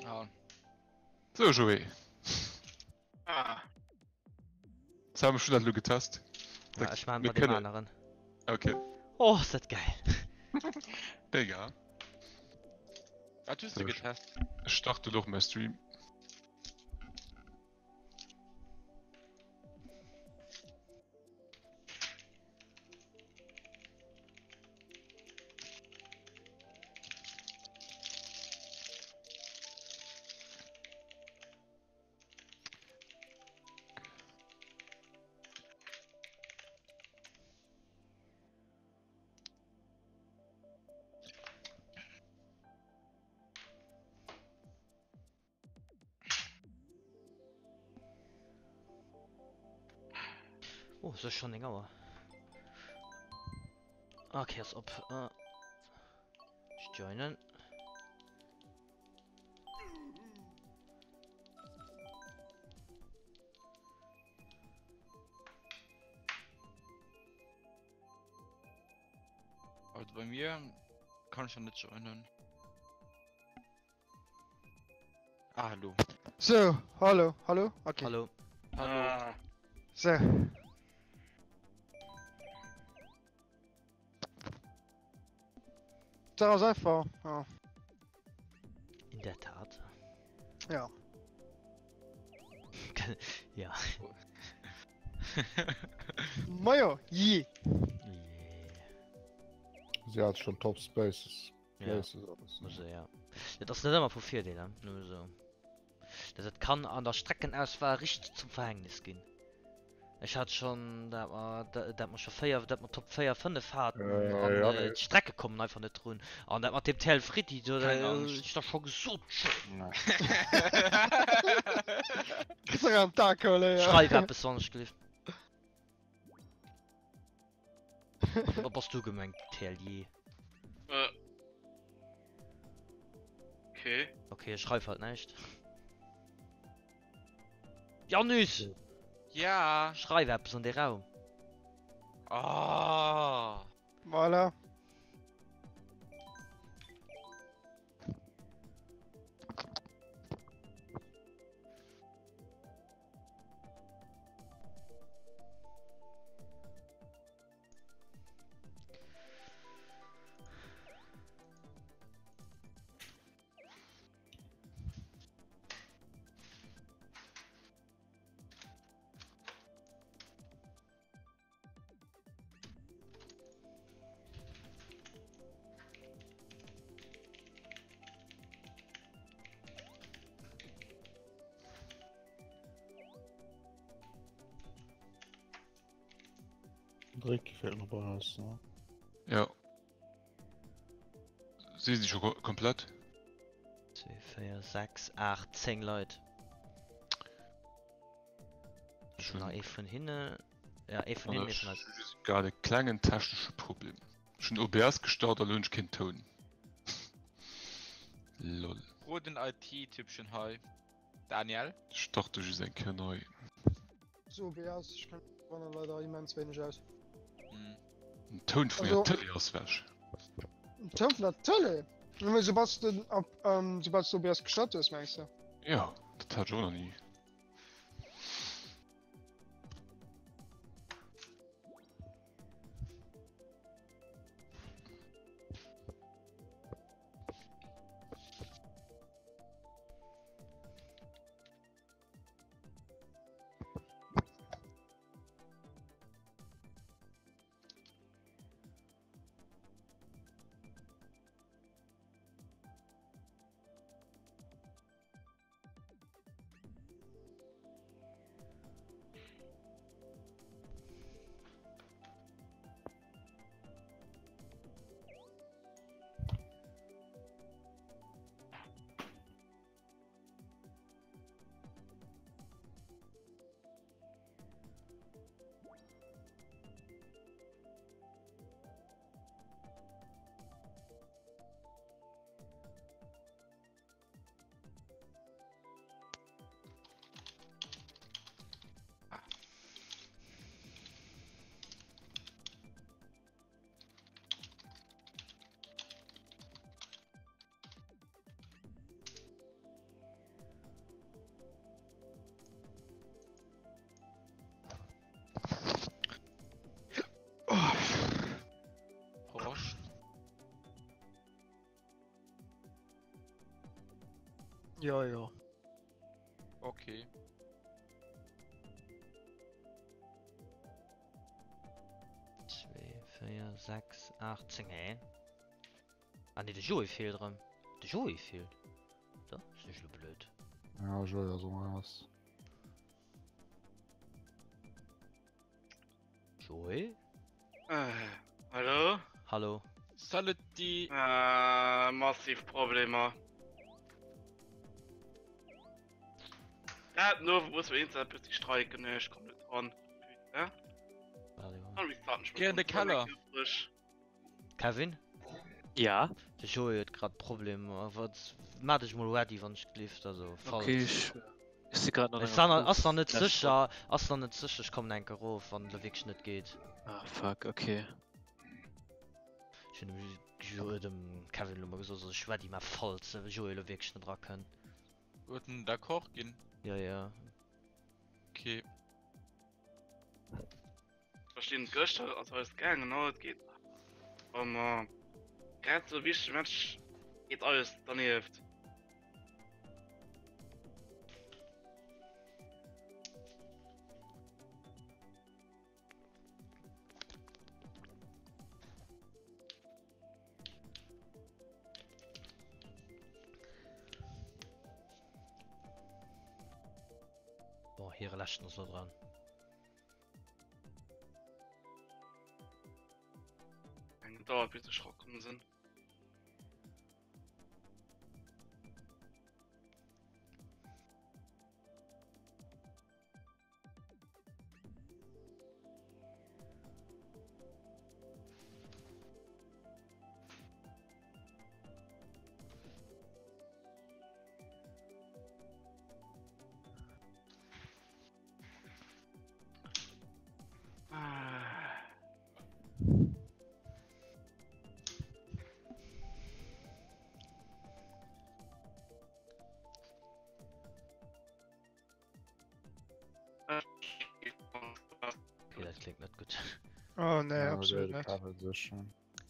Ah. So Joé. Ah. Das haben wir schon elo getest. Ja, ech maan bei dem aneren. Okay. Oh, ist dat geil. Digga. Wat hues du getest? Ech starte och mäi Stream. Oh, es ass schon 9 Auer. Okay, ass op. Äh, ech joinen. Also bei mir kann ich ja net joinen. Ah, hallo. So, hallo, hallo, okay. Hallo. Hallo. Ah. So. Dat ass einfach, ja. In der Tat. Ja. ja. Majo, je. Yeah. Sie hat schon Top Spaces. Ja. Also, ja. Dat ass net ëmmer vu Virdeel, ne? Nëmme sou. Dat dat kann an der Streckenauswahl richteg zum Verhängnis ginn. Ech hat schon dat mer dat mer scho 4 dat mer Top 4 5 haten Äh, an ja, äh, nee. d'Strecke kommen einfach net drun. An dat mat dem TL Fritti do Keng da Angscht. ech da scho gesot schon. Kriss nach am Tag holen, ja. Schreif eppes wann ech gelift. Wat bass du gemengt, TLJ? Äh. Okay. Okay, ech schreif halt näischt. Janus! Ja. Schreif eppes an de Raum. Oh. Voilà. Ricky fehlt noch bei eis, ne? Ja. Si si scho komplett? 2, 4, 6, 8, 10 Leit. Schon Nach ee vun hinne. Ja, ee vun hinnen, ee vun eis. Grad e klengen technesche Problem. Ech hunn OBS gestart a lo hunn ech keen Toun. Lol. Fro den IT-Typchen hei. Daniel? Starte just eng Kéier nei. So OBS, ech kenne mech leider immens wéineg aus. Hm. Den Toun vun Also- der Tëlee ass wech. Den Toun vun der Tëlee? Mee soubal du den op, ähm, soubal du OBS gestart hues, mengs du? Ja, dat hat ech och nach ni. Jo, jo. Okay. Zwee, 4, 6, 8, 10, hä? Ah nee, de Joé feelt erëm. De Joé feelt. Da sinn ech lo blöd. Ja, Joé ass och raus. Joé? Äh, hallo? Hallo. Salut di. Äh, massiv Problemer. Dat no muss mir Internet bëssi streiken, ne, ech komm net dran. Putain. Geh an de Keller. Kevin? Ja? De Joé huet grad Problemer. Wat maach dech mol ready wann ech gelift, also falls. Okay, ech ech si grad nach Ech war ass nach net sécher, ass nach net sécher, ech kommen enke erof wann et elo wierklech net geet. Ah fuck, okay. Ech hunn dem Jo dem Kevin elo mol gesot, soll sech ready maachen falls de Joé elo wierklech net erakënnt. Huet en d'accord ginn? Jo jo. Okay. Verstinn gëschter ass alles gaangen haut geet ëmmer grad sou wichtege Match geet alles dernieft. Bon, hire leschten ass lo dran. Eng gedauert bis ech rakomm sinn. Okay, dat klingt net gutt. Oh nee, ja, absolut net.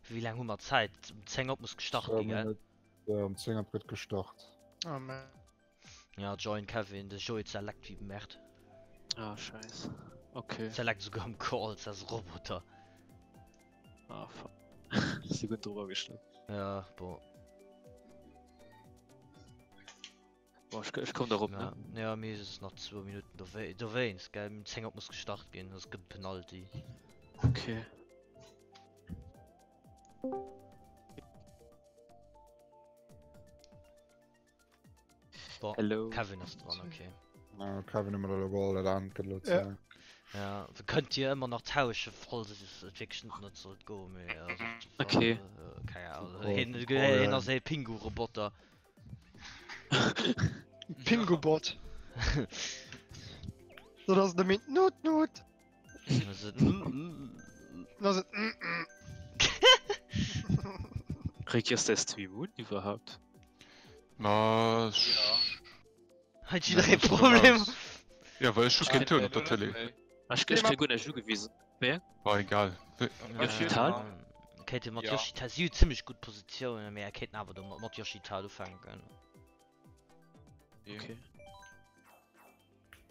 Wéi laang hu mer Zäit? Um 10 op muss gestart ginn, gell? Ja, um 10 op gëtt gestart. Oh man. Ja, join Kevin, de Joe zerleckt wéi Merd. Ah, scheiß. Okay. Zerleckt souguer am Call, das ass Roboter. Ah, fuck. Si gutt drüber geschnitten. Ja, bon. Bon, ech, ech komm dorop, Ja, ne? ja, mir is nach zwou Minutten dowé dowéinst, gell? Um 10 op muss gestart ginn, soss gëtt et Penalty. Okay. Bon, Hello. Kevin ass dran, okay. Ja, Kevin hu mer elo geholl, dat anert gëtt elo Ja. Zäit. Ja, wir könnt dir ëmmer nach tausche falls es et wierklech net net sollt goen, mee also Okay. äh, keine Ahnung. Call- Hien, call, hien ja. ass e Pingu-Roboter. Pingobot. Dat ass de Min Nut Nut. Also, mm, mm, Dat ass et mm, mm. Ricky, ass däi Stream un iwwerhaapt? Ma ech. Ja. Huet jidderee Problem? Ja, well ech hu keen Toun op der Tëlee. Ech ech kréie guer näischt ugewisen. Wéi? War egal. Yoshital? Kéint ee mat Ja. Yoshital, si hu zimmlech gutt Positiounen, mee er kéinten awer do mat mat Yoshital ufänken. Okay.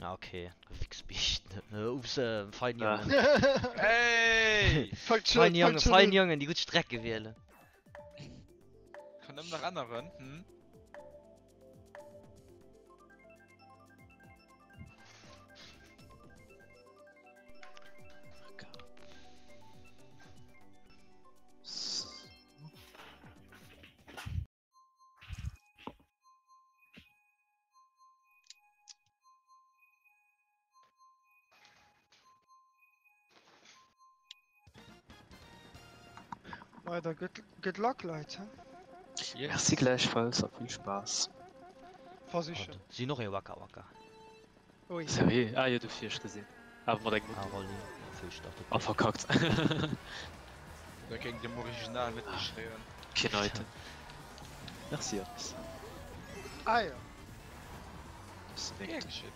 Ah okay, Wichsbicht. Ups, äh, fein Ah. Jongen. Hey! Fangt schon, Fein Jongen, fangt schon fein un. Jongen, déi gutt Strecke wielen. Kann ëmmer nach änneren, hm? Leider good, good luck, Leit. He? Yes. Merci gläichfalls a vill Spaass. Versichen. Si noch ee Waka Waka. Ui. Sérieux? Ah jo, dofir ech gesinn. Awer mat engem Ah, Moto. Rolli, vill Start. Ah, verkackt. Da géing dem Original net geschéien. Keen Item. Merci, Anis. Ah ja. Gär geschéien.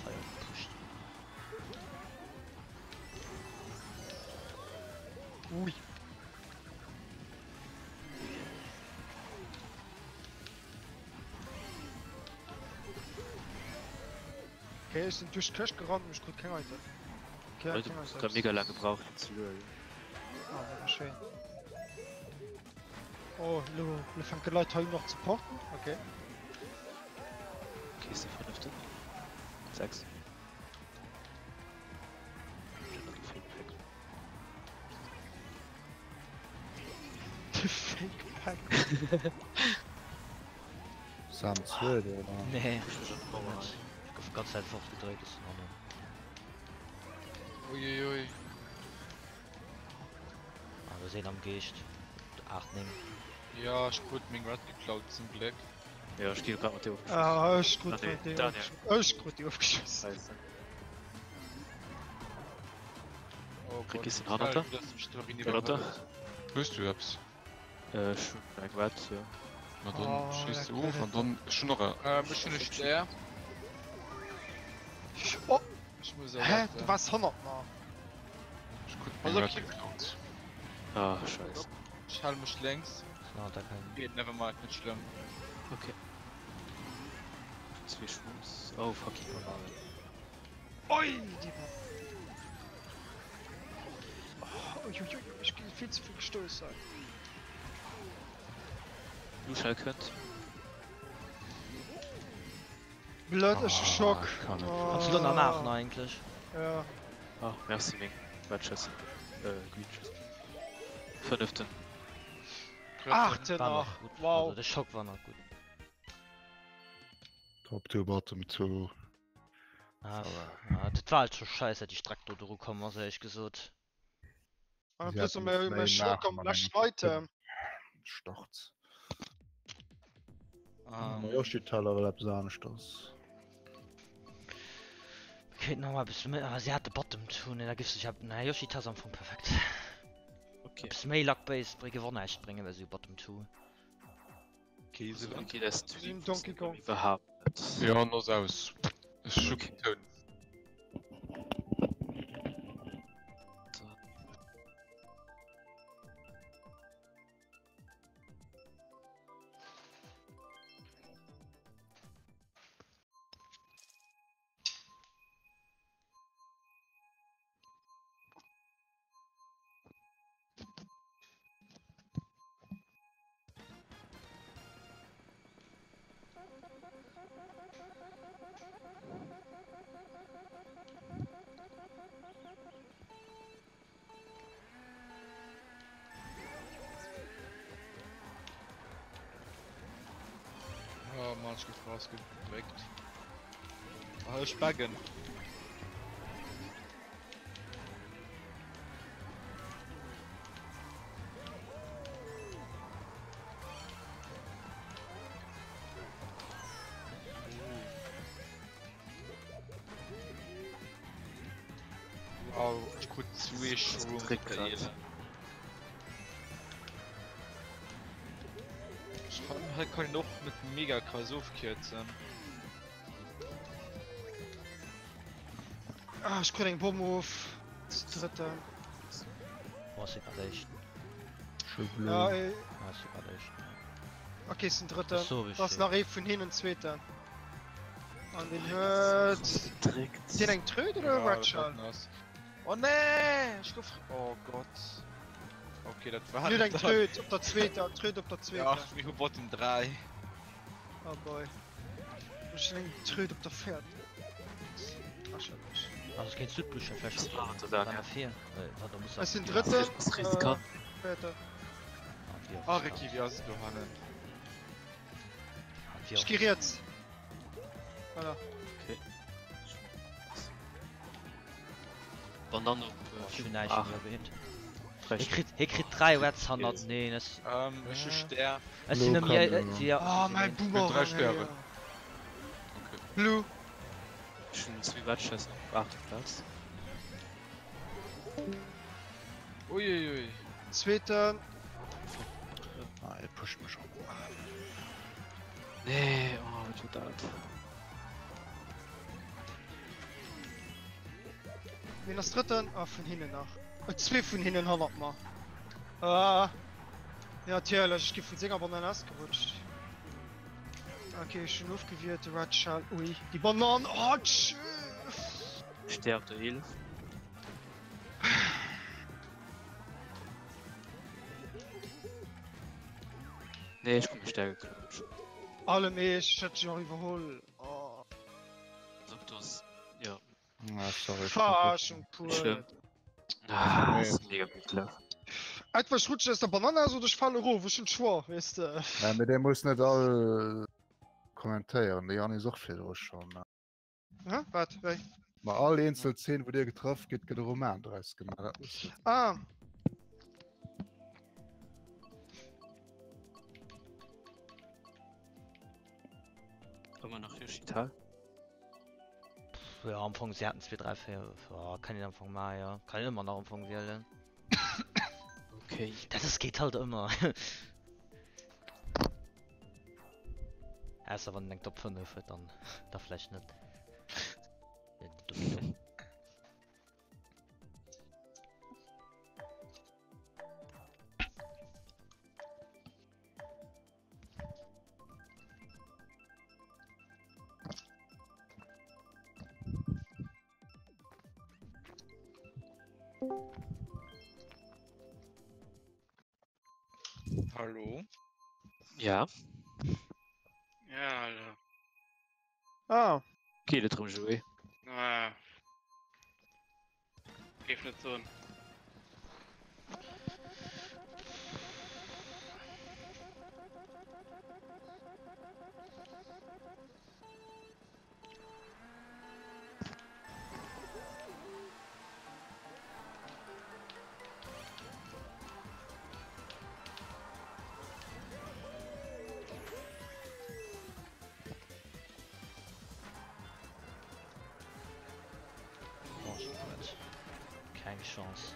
Feier gepusht. Ui. Okay, ech sinn duerch d'Këscht gerannt, mee ech krut keng Item. Okay, Leute, keng ich Items. hab mega lang gebraucht fir ze lueden. Ah, wonnerschéin. Oh, lo, lo fänken d'Leit hei un och ze porten. Okay. Okay, ist der fünfte. Sechs. De Fake Pack. Sam zweet oder? Nee, net. Ech gouf ganz Zäit fortgedréit, ech sinn hannen. Uiuiui. Ah, do ass een am Geescht. 8, 9. Ja, ech krut meng Red geklaut, zum Gléck. Ja, ech gi grad mat dir ofgeschoss. Ah, ech krut Ah, nee, déi Daniel. ofgeschoss. Ech krut déi ofgeschoss. Scheiße. Oh Rick Gott, ist den Hannerter. du hast mich doch in Hannerter. Hues du eppes? Äh, ech hunn eng Red, jo. Ma dann Oh, schéiss ja, de of an dann ech hunn nach e. Ähm, ech hunn e Stär. Oh, Ech muss hä? erwarten. Du waars hannert mer. Ech krut Also, meng Red okay. geklaut. Ah, scheiße. Ich halte mich längs. Na, da kann. Okay, never mind, nicht schlimm. Okay. Zwee Schuss. Oh, fucking Banane. Oi, déi war. Oh, ui, ui, ui, ech gi vill ze vill gestouss hei. Luschel kënnt. Blöd, ech hu Schock. Ah, kann net. Kannst du lo nach maachen eigentlech. Ja. Ah, merci meng Red Schëss. Äh, Green Schëss. Fënneften. Achten War nach. nach gutt. Wow. Also de Schock war nach gutt. Top 2, Bottom 2. Ah, ah, dat war halt scho scheiße, dat déi Streck do dru komm ass, éierlech gesot. An Sie plus hätten méi méi méi Schock maachen am mat leschten engem Item. Start. Ähm, Yoshi-Teller well eppes aneschters. Mir kéinten nach mol eppes méi, ah si hat de Bottom Two, nee da giff sech epp, nee Yoshi ass am Fong perfekt. Okay. Eppes méi Luck Based brénge wor näischt bréngen, well si hu Bottom Two. Käseland. Okay, das Sinn Donkey Kong. Iwwerhaapt net. Ja, an ass aus. Ech hu keen Toun. Oh Mann, ich gouf rausgedréckt. Ah, ech baggen. Wow, ech krut zwee Shrooms Trick op der grad. Iele. Ech kann, hei kann een och net mega krass ofkierzen. Ah, ech krut eng Bomm of. Drëtten. Boah, ass grad éischten. Schö blö. Ja, ey. Ah, ass grad éischten. Okay, ass den drëtten. Ach so, wéi Da ass schéin. nach ee vun hinnen zweeten. An deen huet. Direkt. Deen eng Tröd oder e Ja, Red dat Shell? heiten ass. Oh nee! Ech gouf. Oh Gott. Okay, dat war Deen huet et eng dann. Tröd op der zweeter. Tröd op der Ja, zweeter. mir hu Bottom 3. Oh boy. Ech hunn eng Tröd op der véierter. Lächerlech. Also kéints du d'Bluche vläicht Was schon war bréngen? da, War ja? nach vir? Äh, wat, da muss Ech sinn nach drëtten. Das ist riskant. Äh, véierter. Ah, wie Ah, riskant. Ricky, wie ass et dohannen? Ah, wie Ech gi riskant. riets. Voilà. Okay. Wann dann op Oh, äh, ech hunn näischt 8, méi erwähnt. Hie 3 kritt, hie kritt 3 Reds hannerteneen. Ech, Ähm, ech hu Stär. ech sinn Lo ëm kann je, jo. si, ja, Oh, ech sinn mäi ëm Boomerang. drei Stäre. ey. Okay. Blue. Ech hunn zwee Matches op 8. Platz. Uiuiui. Zweeten. Ah, er pusht mech op. Nee, oh, wat war dat? Wien ass drëtten? Ah, vun hinnen nach. Äh, zwee vun hinnen hannert mer. Ah. Ja, natierlech, ech gi vun senger Banann ausgerutscht. Okay, ech hunn ofgewiert, de Red Shell. Ui, déi Banann! Oh, tschüss! Stär op der 11. Nee, ech krut de Stär geklaut. Allem eescht, ech hätt dech och iwwerholl. Oh. Also, du ass, ja. Ah, sorry. Verarschung pur. Ah, das ist mega gut gelaufen. Entweder ich rutsche aus der Banane aus oder ich falle erof. Ech hunn d'Choix, weess de. Ja, mee dee muss net all kommentéieren. De Yanni ass och virdru schonn. Hä? Wat? Wéi? Ma all eenzel Zeen, wou dir getraff gitt, gëtt e Roman draus gemaach. Dat muss net. Ah. Ëmmer nach Yoshital? Ja, am Fong, sie hatten 2, 3, 4, oh, kann ich am Fong mal, ja. Kann ich immer nach am Fong wählen. Okay. Das ist, geht halt immer. Außer wann eng Top 5 huet, dann da vielleicht net. Hallo? Ja. Ja, hallo. Ah. Geet et rëm, Joé? Ah. Géif net soen. Oh, Keng Chance.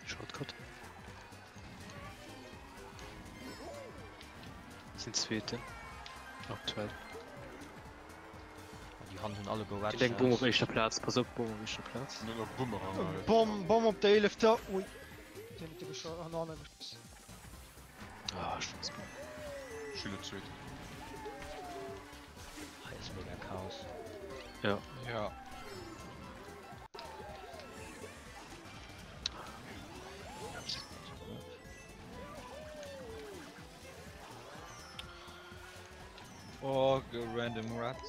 Shortcut. Sinn zweeten aktuell. Déi hannen hunn alleguer Red Kritt eng Bomm op éischter Plaz, pass op, Bomm op éischter Plaz. Nëmme Bumerang hei. Bomm, Bomm op der 11. Ui. Deen huet de gescho an hanne geschoss. Ah, scheiß Bomm. Ech sinn net zweet. Hei ass mega Chaos. Ja. Ja. Oh, random Rats.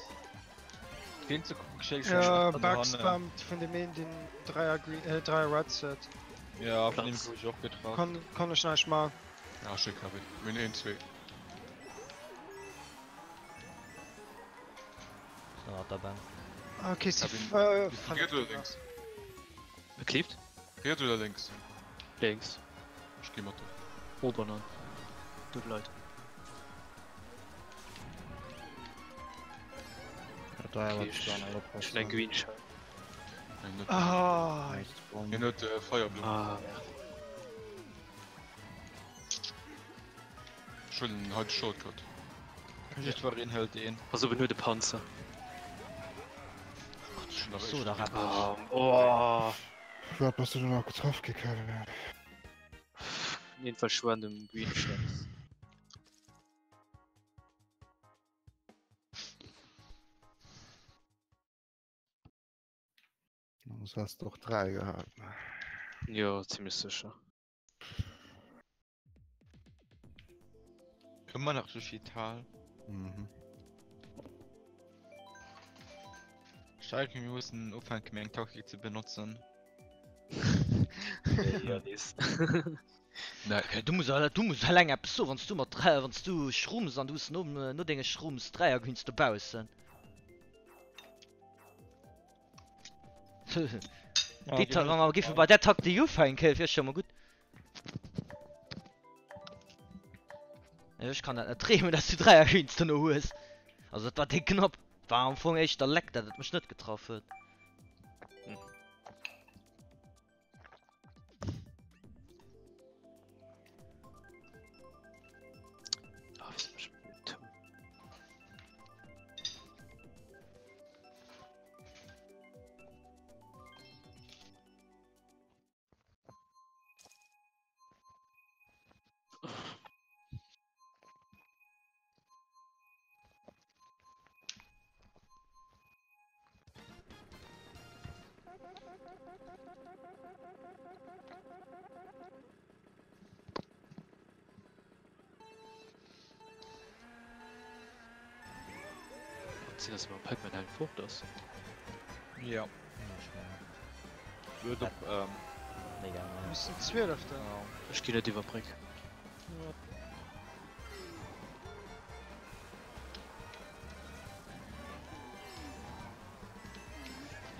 Vill ze kucken, Ja, backspammt vun dem een, deen Dräier Green, äh, Dräier Reds huet. Ja, vun dem gouf ech och getraff. Kann, kann ech näischt man. Ah, schéi Kevin. Mir hunn een, zwee. Sinn nach derbäi. Okay, si, Kevin, äh, bist du riets oder lénks? E kleeft? Riets oder lénks? Lénks. Ech gi mat der. Oh, Banan. Tut leid. Ja, Okay, ech hunn eng Green Shell. Hien huet, Ah, hien huet äh, Feierblumm. Ah, Ech huelen hei de Shortcut. Jiddwereen hëlt een. Pass op, en huet e Panzer. Gott, ech hunn nach So, éischt. da Rapp. Ah, oh. Wat bass du do nach getraff gi Kevin? Jedenfalls random Green Shells. Sonst häss de och 3 gehat. Jo, ziemlech sécher. Ëmmer nach digital. Mhm. Schalke, mir mussen ufänken, méi eng Taktik ze benotzen. Ja, nees. Nee. Okay, du muss, du muss eleng eppes soen, wann s du mat 3, wann s du schrumms an du hues no, no denge Schrumms Dräier gewinns dobaussen. Déi Ta wann mer géife bei där Taktik ufänken, wier scho mol gutt. Ech kann dat net dreemen, dass du Dräier gewinns dono hues. Also dat war déck knapp. War am Fong éischter Leck, dat et mech net getraff huet. Sinn dass mam Pac-Man Helm fort ass? Ja. Huet op ähm. Mega Mir sinn Zwieleften. Ech ginn net iwwer Bréck.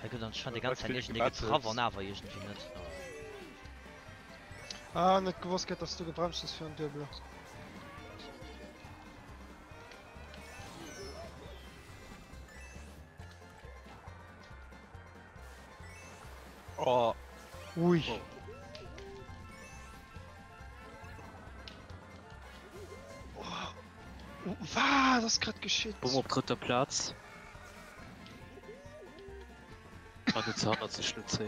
Hei gëtt anscheinend déi ganz Zäit iergendee getraff an awer iergendwéi net. Ah, net gewosst gëtt, dass du gebremst hues fir en Duebele. Oh. Ui. Oh. Oh. Wat ass grad geschitt? Bumm op drëtter Plaz. An et hannert sech Luzé.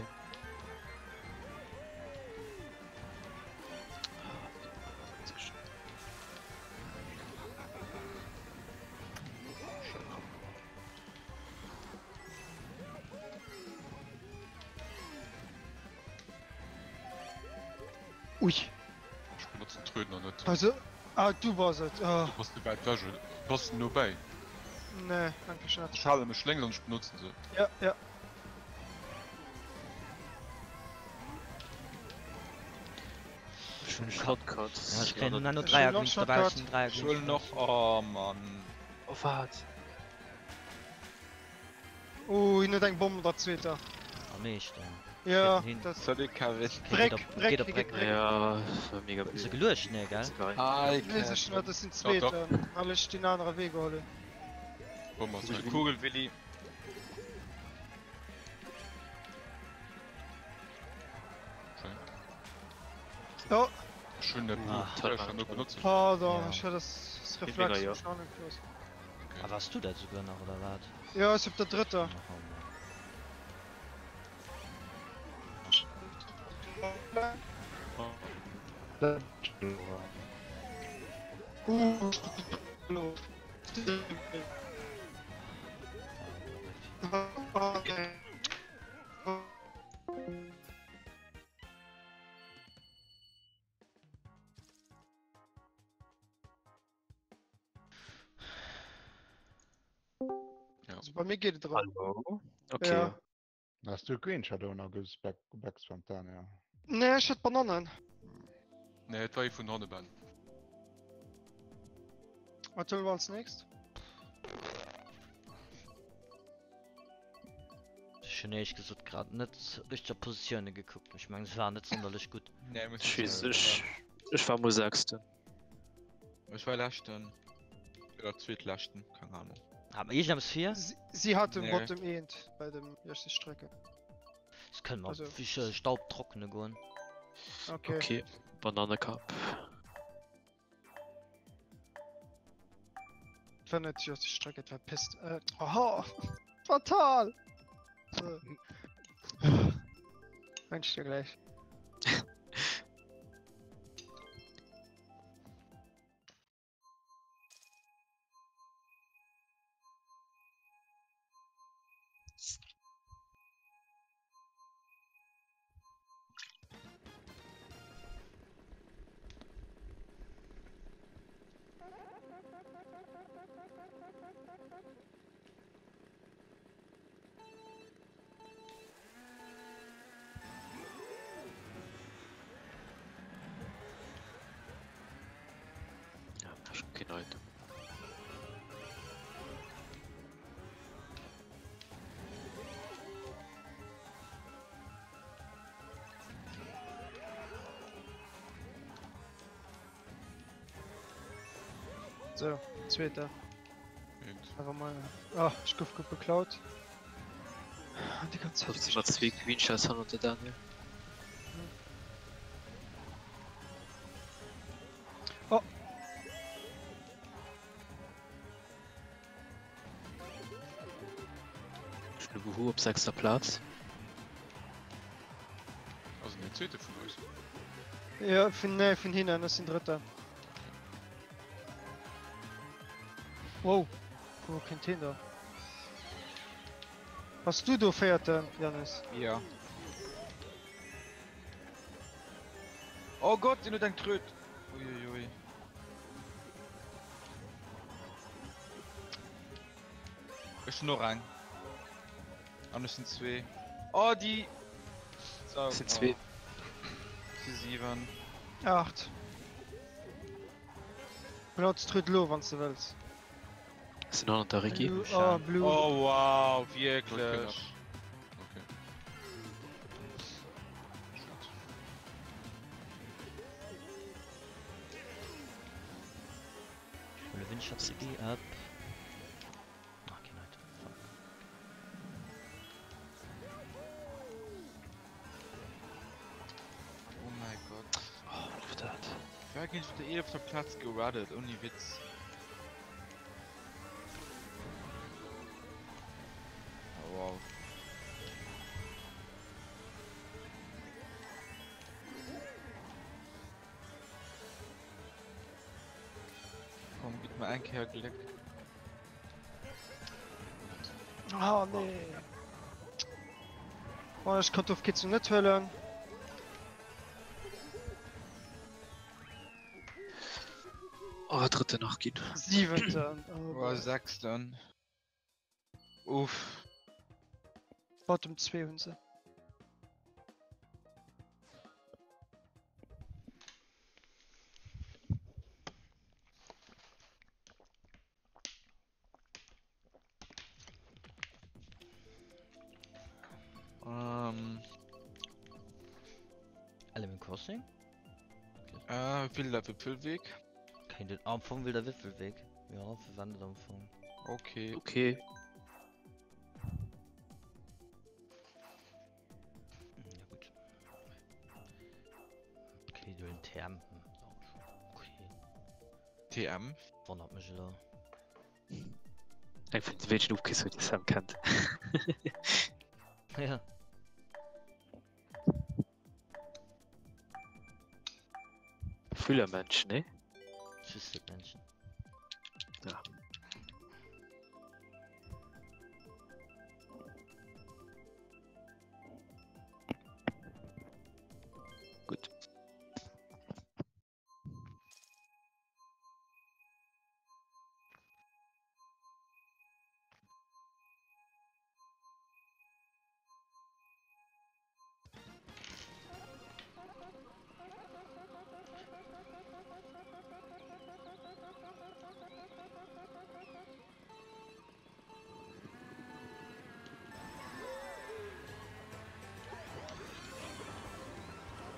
Ui. Ech benotzen d'Tröd nach net. Also, ah, du bass et. Oh. Du bass ze wäit ewech, oder? Bass de no bäi? Nee, eigentlech net. Ech hale mech lénks an ech benotzen se. Ja, ja. Ech hunn Shortcut. Ja, ech kréien nun no 3 Greens dobaussen, 3 Ech huelen och, oh Mann. Oh wat? Oh, hien huet eng Bomm der zweeter. Am meeschten. Ja, dat. Salut Kevin. Bréck, Bréck, hie geet Bréck. Ja, war mega Se geluecht, nee, gell? Weess ech net, ech sinn Zweeten, well ech deen anere Wee geholl hunn. Bomm ass hei. Kugel Willy. Oh. Ech hunn net Ah. ech han net benotzt. Pardon, Ja. ech hat das Reflex Ja. vum Schnallenklos. Ah, wars du dat souguer nach, oder wat? Ja, ech op der drëtter. Oh Mann. Uh, Okay. Ja. Also bei mir geht et erëm. Hallo? Okay. Ja. Has du Green Shadow nach gespec gebackspammt, Daniel? Nee, ech hat Bananen. Nee, et war ee vun hanne Ben. Wat huele mer als nächst? Ech hunn éierlech gesot grad net richteg op d'Positioune gekuckt, mee ech mengen se waren net sonderlech gutt. Nee, muss Ech weess, ech, ech war mol Sechsten. Ech war Leschten. Oder Zweetleschten, keng Ahnung. Hat mer iergendeppes vir? Si, si hat den Nee. Bottom eent bei dem erste Strecke. Das kënne mer Also- op Staubtrockene goen. Okay. Okay, Banane Cup. Et war net déi erste Strecke, et war Pist. Äh, aha! Fatal! So. Wünsch dir gleich. Ja, schon kein Item. So, zweiter. Eent. Einfach mal. Ah, ich gouf gutt beklaut. Die ganze Zeit. Trotzdem mal zwee Green Shells hannert der Daniel. Oh. Schnubuhu op sechster Plaz. Also den zweete vun eis. Ja, vun, nee, vun hinnen, ech sinn Drëtter. Wow, wou kënnt hien da? Bass du do Véierten, Yannis? Ja. Oh Gott, deen huet eng Tröd. Uiuiui. Ech hunn och eng. An ech sinn zwee. Oh déi! Ech sinn zwee. Si 7. 8. Benotz d'Rütt elo wanns de wëlls. Ech sinn hannert der Ricky. Blue, oh blue. Oh wow, wierklech. Okay. Schad. Hole Windstrategie ab. Ah, keen Item. Fuck. Oh mäi Gott. Oh, wat war dat? Wer ginn op der 11. Platz geraddet, ouni Witz. Oh, wow. Komm, gib mir eng Kéier Gléck. Oh nee. Oh, ech konnt d'Ofkierzung net huelen. Oh, drëtten nach ginn. Siwenten. Oh, Oh, sechsten. Uff. Bottom 2 hunn se. Ähm. Animal Crossing? Äh, Wilder Wipfelweg. Kein den am Fong Wilder Wipfelweg. Ja, verwendet am Fong. Okay. Okay. Ja gut. Okay, du den TM. Okay. TM? Wonnert mech elo. Eng vun de wéinegen Ofkierzungen, déi Sam kennt. Ja. Füllermännchen, ne? Schlüsselmännchen. Ja. Gutt.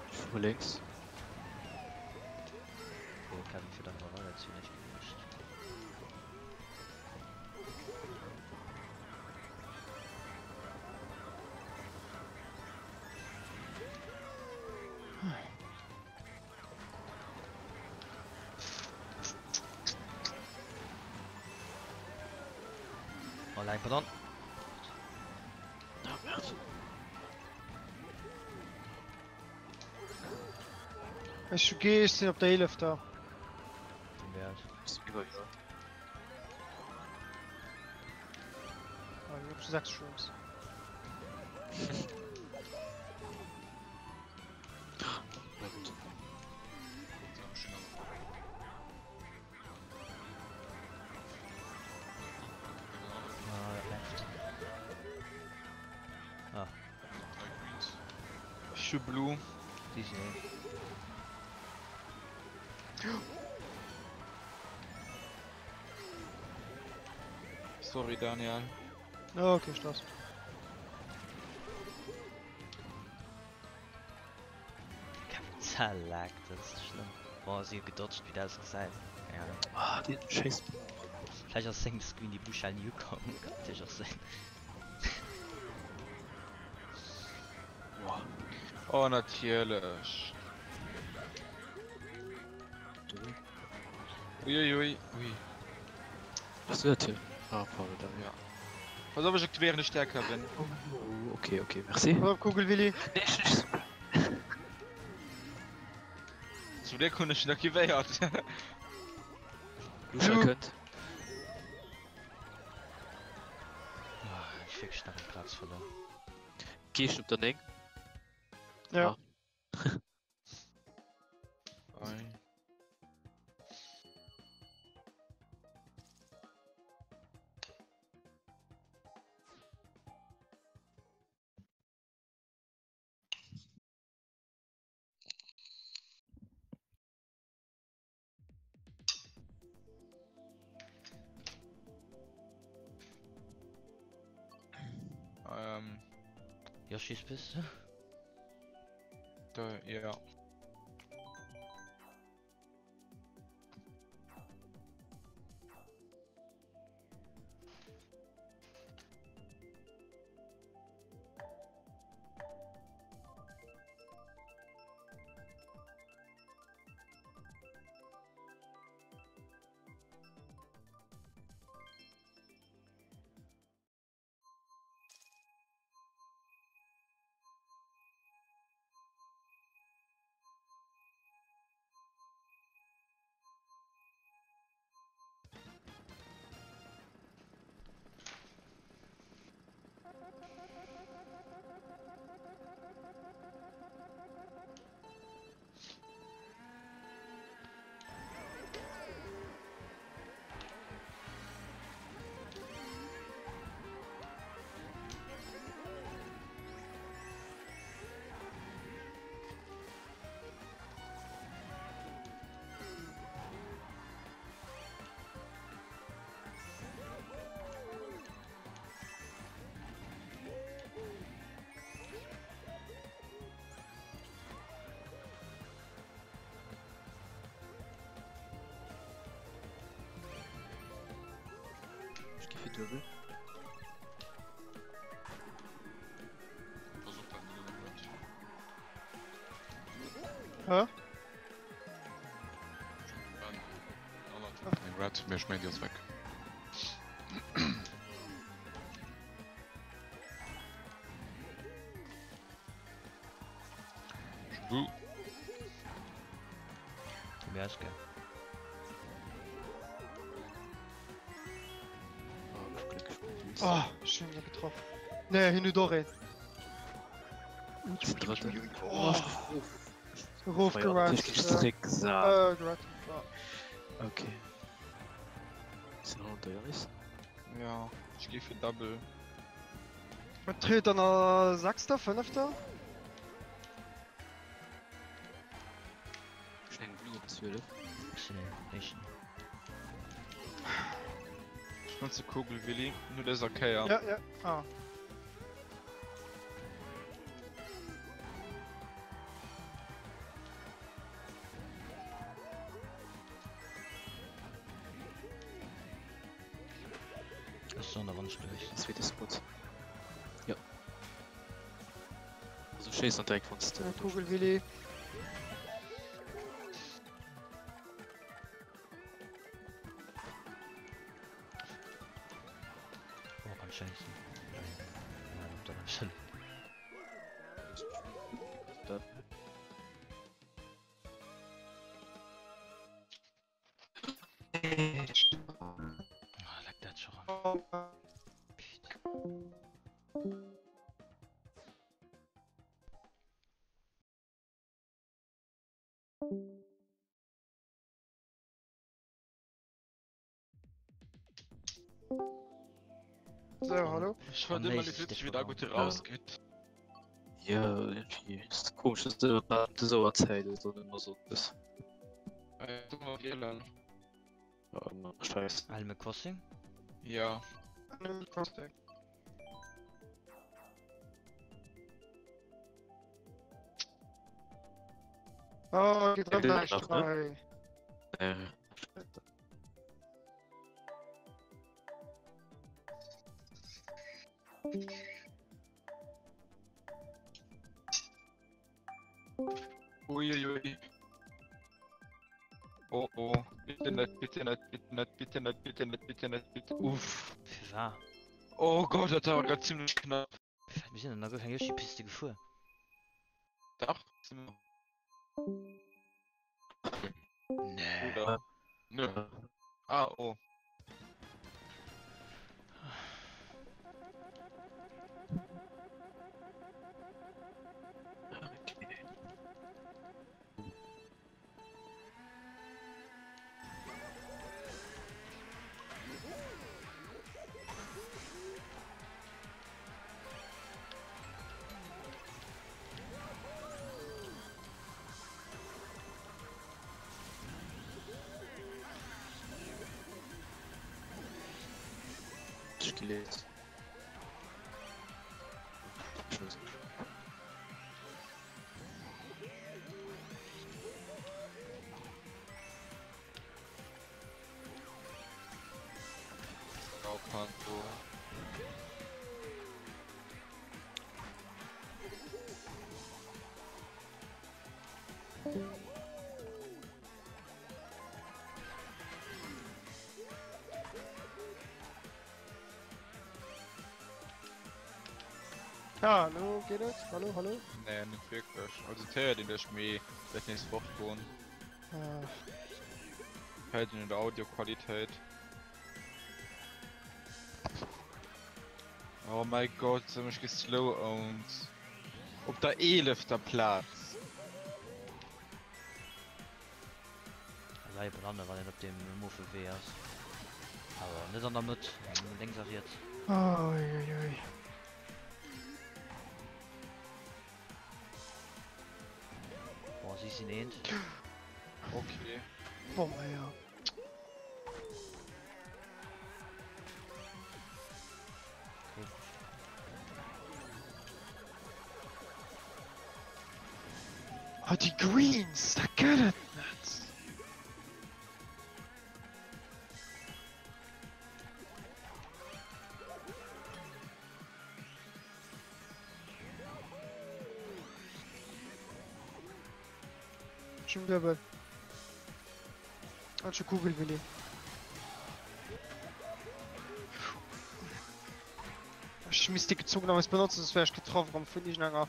Ich fuhr links. Okay, Kevin fir dann awer weider zunächst gewiescht. Oh nein, pardon. Ah, merde. Ech hu G, ech sinn op der 11. Merde. Ah, ich hab schon 6 Shrooms. Na gut. Ah, left. Ah. Ech hu Blue. Disney. Sorry Daniel. Oh, okay, Stress. Kevin zerlagt, dat ass schlëmm. Boah, si hu gedodged wéi dat ausgesäit. Keng Ahnung. Ah, den Scheiß. Vläicht ass sengem Screen déi Buschell ni ukomm, kann natierlech och sinn. Boah. Oh natierlech. Uiuiui, ui. Was du dat hier? Ah, pardon, da. Ja. Pass op, ech aktivéieren de Stärkerin. Oh, okay, okay, merci. Pass op, Kugelwilli. Nee, ech nicht. Zum Glück hunn ech en aktivéiert. Lucia kënnt. Ah, ech wierklech nach eng Plaz verluer. Geescht op der 9. Ja. Ei. Ähm. Yoshis Piste? Da, ja. Ech gi fir duebel. Pass op, dat net red. Hä? Eng Red, mee ech mengen déi ass weg. Schubu. Mir ass ge. Oh, ech hunn net getraff. Nee, hien huet och een. Den drëtten. Oh, Erofgerat. Äh, äh, gerat. Ja. Okay. Sinn an der Janis. Ja, ech gi fir Double. Wat tritt an der sechster, fënnefter? Ech hunn eng Blue op 12. Ech sinn den éischten. Ech notze Kugel Willy, no dëser Kéier. Ja, ja. Ah. Ech soen der wann ech duerch sinn. Zweete Spot. Jo. Also schéiss dann direkt wanns de. Kugel Willy. Oh, kann schéissen. Nein, op der Stelle. Dat. Ah, leck dat scho ran. Pit. So, hallo. Ech fand ëmmer net witzeg, wéi der Gutte rausgeet. Jo, irgendwie ass et komesch, dass de dat dës Auerzäit ass dann ëmmer sonndes. Solle mer wielen? Ja, ëmmer Scheiss. Animal Crossing? Ja. Animal Crossing. Oh, geht dran näischt hei. Uiuiui. Oh oh, bitte net, bitte net, bitte net, bitte net, bitte net, bitte net, bitte. Uff. Firwat? Oh Gott, dat war grad zimmlech knapp. Mir sinn an der keng Yoshi-Piste gefuer. Dach, si mer. Nee. Oder? Nö. Ah, oh. Ech geleet. kann do. Ah, lo geet et. Hallo, hallo. Nee, net wierklech. Also et héiert een dech, mee wäert nees fort goen. Ah. Héiert een un der Audioqualitéit. Oh mäi Gott, se hu mech geslow-owned. Op der eelefter Plaz. Lei Banane wann een op deem mofe Wee ass. Awer net an der Mëtt, lénks a riets. Uiuiui. Boah, si sinn eent. Okay. Boah, ja. Okay. Ah, déi Greens, dat gëtt et net! Ech hunn Duebel. An ech hu Kugelwilli. Ech misst déi gezogenerweis benotzen, soss wär ech getraff erëm vun iergendenger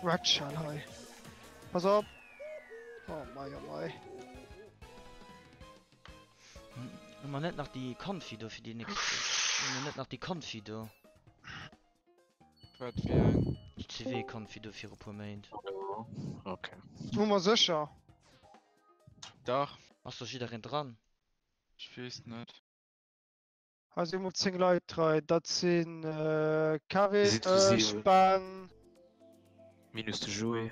Red Shell hei. Pass op! Oh mei, oh mei. Hu mer net nach déi Konfi do fir déi nächst? Hu mer net nach déi Konfi do? Wat fir eng? Déi CW-Konfi do viru puer Méint. Okay. Hu mer sécher. Dach. Ass do jiddereen dran? Ech weess net. Hei si mol 10 Leit drai, dat sinn Kevin, Sinn zu ech, 7. Ben. Minus de Joé.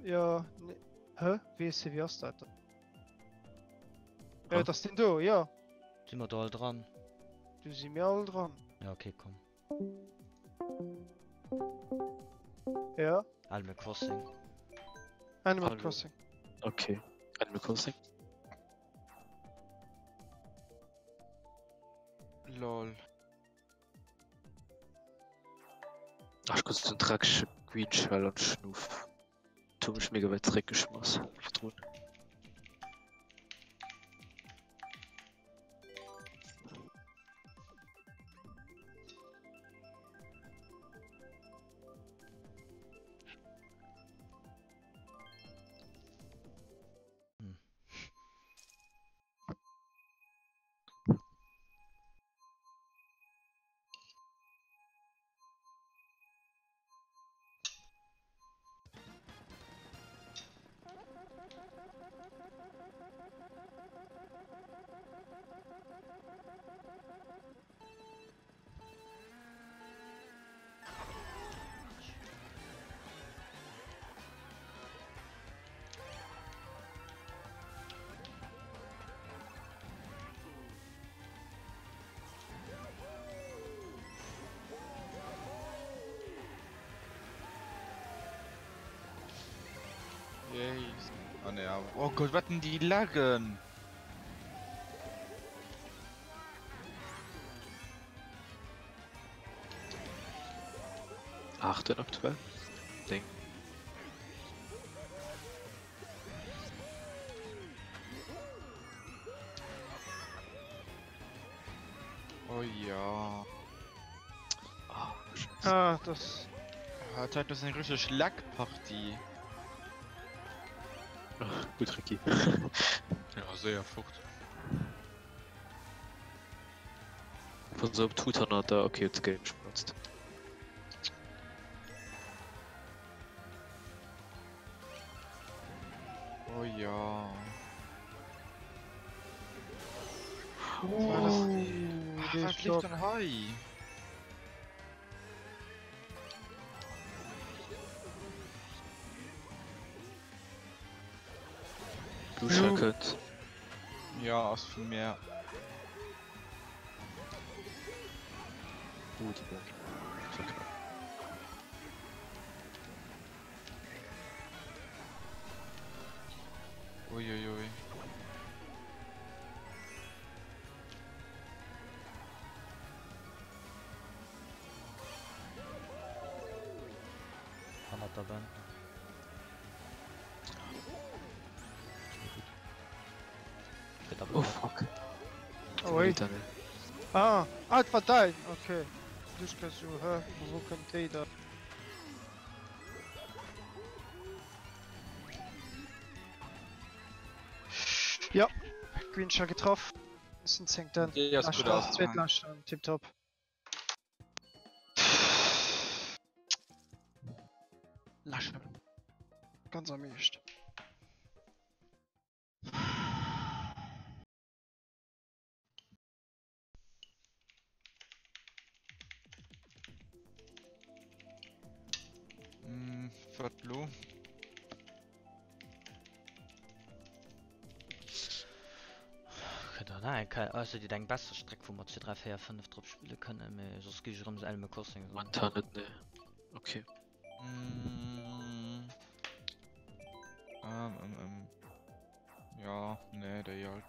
Jo, nee, hä? Wéi ee CV ass dat dann? Jo, et ass deen do, jo. Si mer do all dran? Do si mir all dran. Ja, okay, komm. Jo. Animal Crossing. Animal Hallo. Crossing. Okay, Animal Crossing. Lol. Ach, ich krut den dreckege Green Shell an Schnuff. Du mech mega weit zeréckgeschmass virdrun. Jeez. Ah ne, awer. Oh Gott, wat denn déi laggen! Achten aktuell. Ding. Oh ja. Ah, Scheiße. Ah, das. Ah, dat ass eng richteg Lackpartie. Ach, gut, Ricky. Ja, séier fort. Pass op, Tut hannert der. Okay, huet de Game benutzt. Oh ja. Oh, Ach, dee wat Stock. leeft dann hei? Blue Shell kënnt. Ja, ass vu mir. Oh, die Berg. Das war knapp. Uiuiui. Mat der Ben. Oh fuck. Oh, ey. Ah, ah, et war dein. Okay. Du grad so, hä? Vu wou kënnt déi da? Ja, Green Shell getraff. Das sind zéngten. Déi ass gutt aus. Zweetleschten, tipptopp. Läschen. Ganz am Eescht. Hm, wat lo? Kënnt der nach eng Kei ausser dir hutt eng besser Streck wou mer 2, 3, 4, 5 drop spille kënnen, mee soss gi ech erëm sou Animal Crossing soen. Momentan net nee. Okay. Mm. Ähm, ähm, ähm. Ja, nee, déi alt.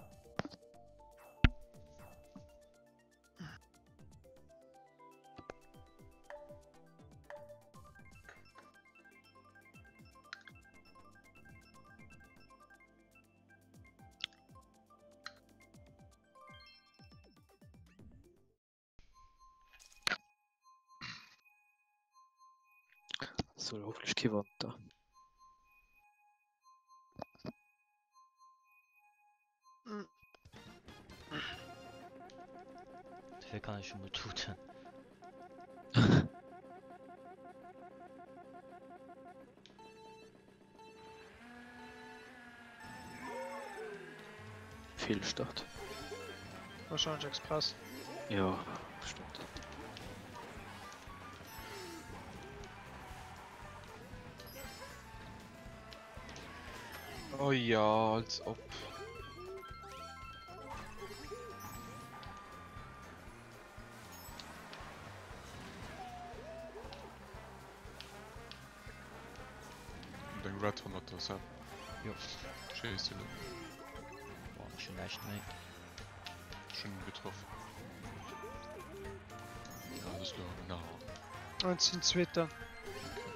So, hoffentlich kee Wanter. Dofir kann ech schon mol tuten. Fehlstart. Wahrscheinlich Express. Ja, bestimmt. Oh ja, als ob. Und eng Red 100 der Seb. Jo. Schéiss de lo. Boah, ech hunn näischt méi. Ech hunn en getroff. Ja, das lo nach. Und sinn Zweeten.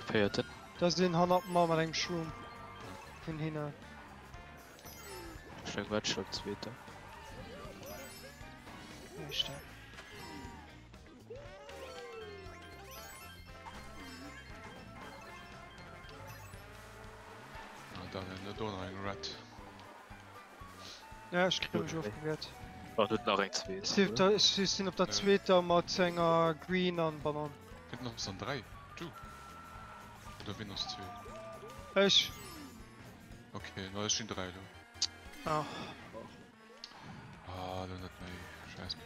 Véierten. Da sinn hannert mer mat engem Schroom vun hinne. Ech eng Red Shell Zweeter. Éischter. Ah, dann do nach eng Red. Ja, ech kréie mech ofgewiert. An huet nach eng zweet. Ech sinn op der zweeter mat enger Green an Banan. Wien ass an 3? Du? Oder wien ass zwee? Ech. Okay, na ech sinn 3 elo. Ah. Ah, elo net méi. Scheiss.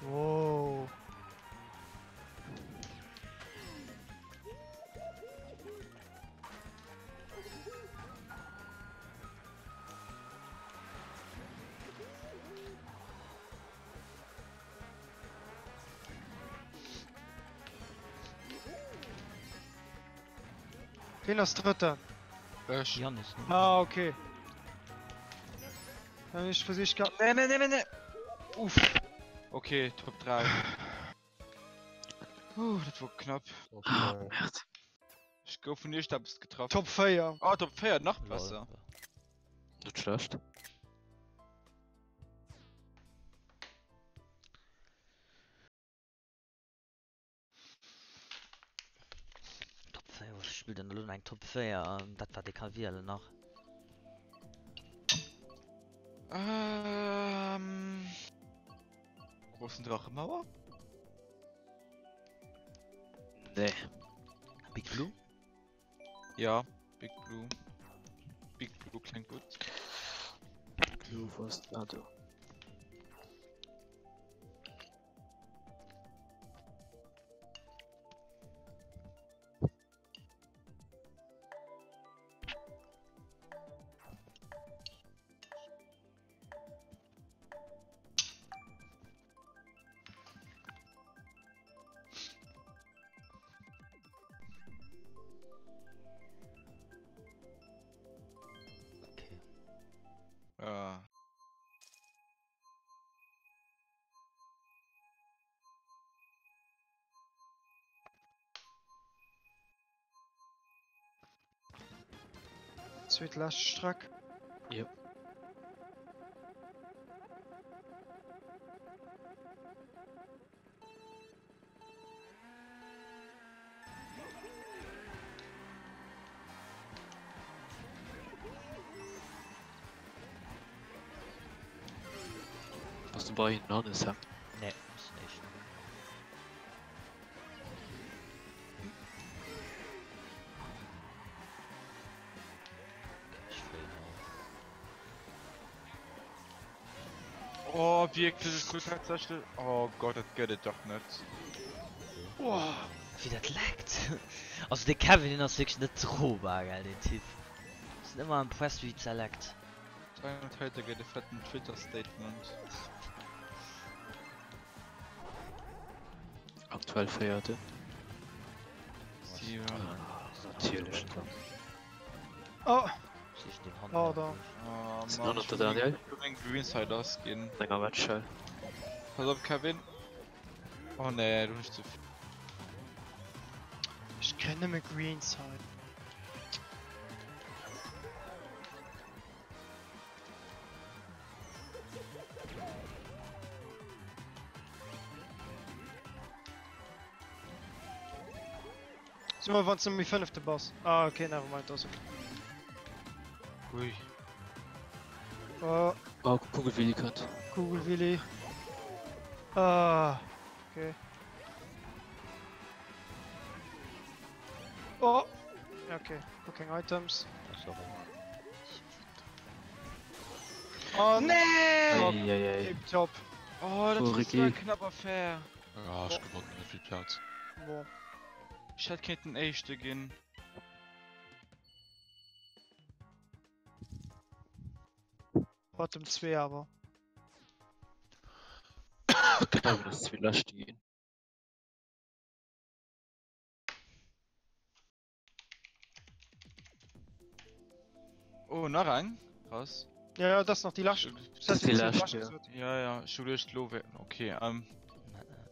Wow. Wien ass Drëtten? Ech. Jannis, ne? Ah, okay. Dann ech versich grad. Nee, nee, nee, nee, nee. Uff. Okay, Top 3. Uh, dat wor knapp. Ah, Merd. Ech gouf vun iergendeppes getraff. Top 4. Oh, Top 4, nach Lol. besser. Net schlecht. Top 4, was spillt denn elo eng Top 4? Ähm, dat wat ee ka wielen nach. Ähm. Großen Drachemauer? Nee. Big Blue? Ja, Big Blue. Big Blue klingt gut. Blue was ah, do. Okay. Ah. Zweetlescht Streck. Jep. Bass du bei hinnen Hannes hä? Nee, ass den éischten. Ech fléien of. Oh wierklech, ech krut tatsächlech, oh Gott, dat gëtt et dach net. Oh, wéi dat leckt! Also de Kevin deen ass wierklech net drobar, gell, deen Typ. Sinn ëmmer impressed wéi zerleckt. Simon Heiter gëtt e fetten Twitter Statement. Aktuell Véierte. Steven. Natierlech. Oh! Pardon. Pardon. Oh Sinn Mann, hannert ech der hu Daniel. meng- ech hu meng Greenside ass ginn. An enger Matchshell. Pass op Kevin. Oh nee, du hues ze vill. Ech kréien nëmme Greenside. So mal wann du méi fënnefte bass. Ah okay, nevermind, ass okay. Ui. Oh, Oh, Kugelwilli kënnt. Kugelwilli. Ah, okay. Oh! Ja, okay, guck keng Items. Oh, sorry. Oh, Nee! Eieiei. Tipptopp. Oh, dat Oh, war so Ricky. eng knapp Affär. Ja, ech gewonnen, net vill Plaz. Boah. Ech hätt kéinten Éischte ginn. Bottom 2 awer. Kevin ass zweet leschte ginn. Oh, nach eng? Krass. Ja, ja, das ist noch die lescht. Das ist die lescht, ja. Ja, ja, ech hu geduecht lo wär. Okay, ähm.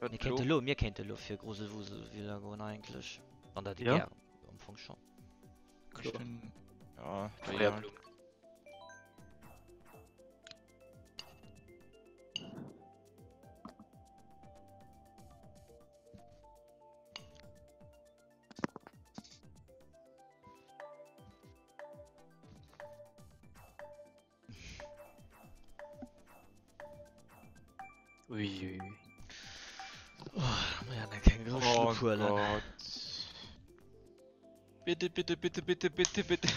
Wat Mir kéinte lo? lo, mir kéinte lo fir Gruselwuselvilla goen eigentlech. Wann dat Ja. gär am Fong schon. Ech Kloer. hunn. Ja, ja. Feuerblumen. Ui, ui, ui. Oh, da muss ich ja keng grouss Oh Schlupp huelen. Gott. Bitte, bitte, bitte, bitte, bitte, bitte.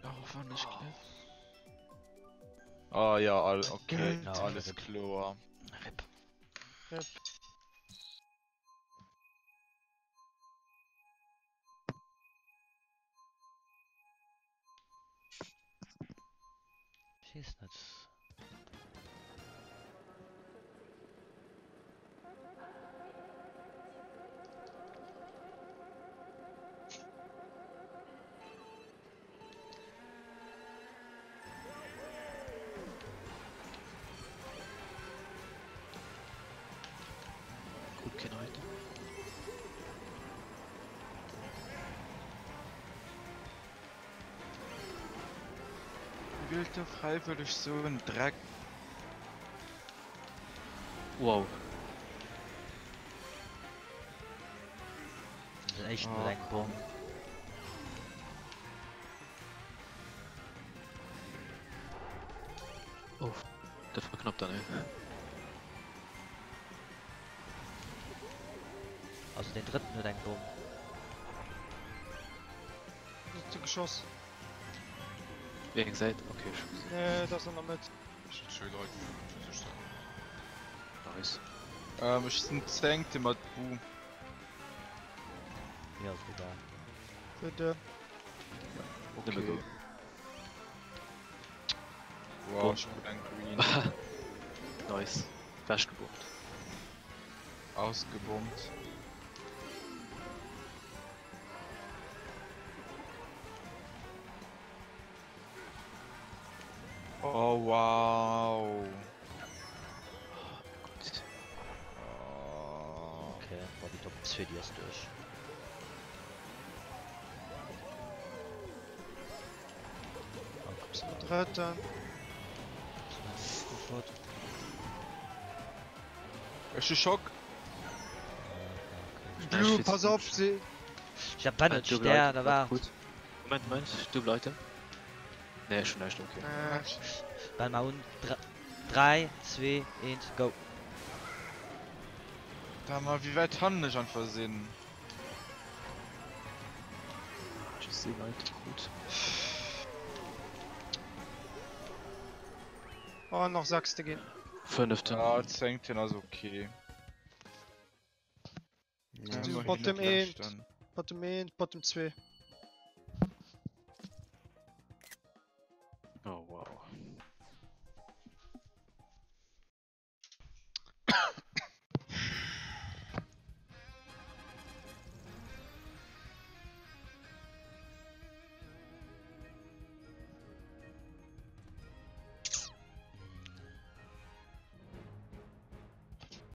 Oh, wann ich kniff. Ah ja, all, okay, Ja, alles RIP. kloer. RIP. Rip. Ich weess net. Gut, keen Item. Wie wielt do fräiwëlleg sou en Dreck? Wow. Den éischten huet Oh. eng Bomm. Oh, dat war knapp, Daniel. Also den drëtten huet eng Bomm. Huet e geschoss? Wéi eng Säit? Okay, ech hu gesinn. Nee, dat ass an der Mëtt. Ech hunn zwou Leit fir sech selwer. Nice. Ähm, ech sinn Zéngte mat Bu. Mir ass et egal. Bitte. Nëmme Okay. go. Wow, ech krut eng Green. Nice. Wechgebombt. Ausgebombt. Oh wow. Gutt. Oh. Okay, boah, déi Top 2 déi ass duerch. Drëtten. Ech hu Schock. Blue, pass op, si. Ich hab Bennett Stern, da war. Moment, Moment, Double Item. Nee, ech hun näischt, okay. Well mer hunn 3, 2, 1, go! Da mal wéi wäit hannen ech einfach sinn. Just een Item krut. Oh, nach sechste ginn. Fënneften. Ja, zéngten ass okay. Bottom 1, Bottom 1, Bottom 2.